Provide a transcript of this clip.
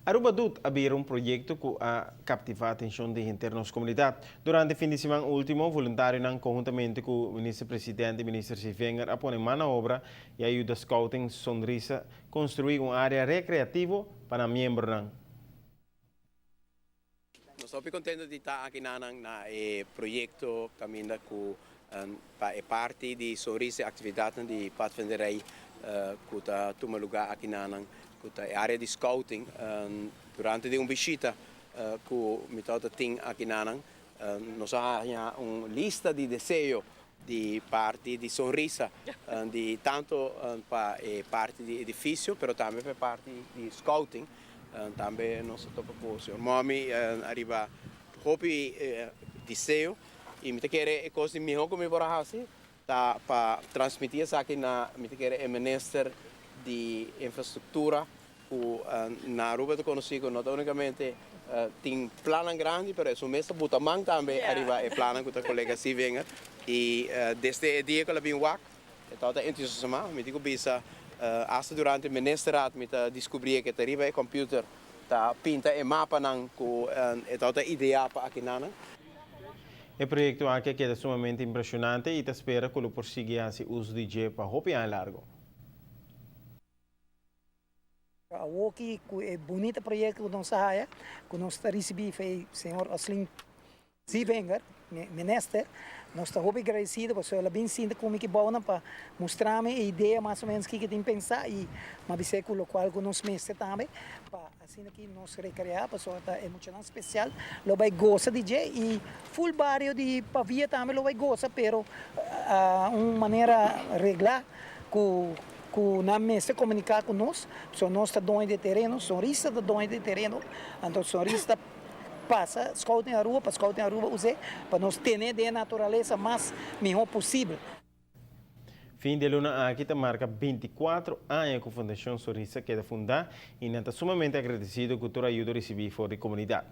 Aruba Doet a bira un proyecto cu a captiva atencion di henter nos comunidad. Durante fin di siman ultimo, voluntarionan conhuntamente cu Minister President y Minister Sevinger a pone man na obra y a yuda Scouting Sonrisa construi un area recreativo pa nan miembronan. Nos ta hopi contento di ta aki nanan na e proyecto caminda cu pa e parti di Sonrisa e actividadnan di padvinderij cu ta tuma lugar aki nanan cu ta e area di scouting. Durante di un bishita cu mi tabata tin aki nanan nos a haña un lista di deseo di parti di Sonrisa di tanto pa e parti di edificio pero tambe pa e parti di scouting. Tambe nos a topa ku señor Mommy ariba hopi deseo y mi ta kere e kos di miho ku mi por a hasi ta pa transmiti esaki na mi ta kere e minister di infrastruktura ku na Aruba ta konosi ku no ta unikamente tin plannan grandi pero esun mes ta buta man tambe ariba e plannan ku ta kolega Sievinger y desde e dia ku el a bin wak E tabata entusiasmá. Mi tin ku bisa, asta durante ministerraad mi ta diskubrí ke ta riba e kòmpiuter ta pinta e mapanan ku e tabata ideá pa akinanan. E proyekto aki a keda sumamente impreshonante i ta spera ku lo por sigui hasi uso di dje pa hopi aña largo. Awoki ku e bunita proyekto ku nos a haya, ku nos ta risibí fe señor Oslin Zievinger, minister, nos ta hopi gradesido pasobra el a bin sinta ku mi ki bounan pa mustra mi e idea mas o menos kiko tin pensa i mi a bis'é ku lokual ku nos mester tambe pa asina ki nos rekreá pasobra ta e muchanan spesial lo bai gosa di dje i ful bario di Pavia tambe lo bai gosa pero un manera reglá ku Ku nan mester komuniká ku nos, pasobra nos ta doño di e tereno, Sonrisa ta doño di e tereno, anto Sonrisa ta pasa Scouting Aruba pa Scouting Aruba us'é pa nos tene den e naturalesa mas mihó posibel. Fin di e luna aki ta marka bintikuatro aña ku Fundashon Sonrisa keda fundá i nan ta sumamente agradesido ku tur ayudo risibí for di komunidat.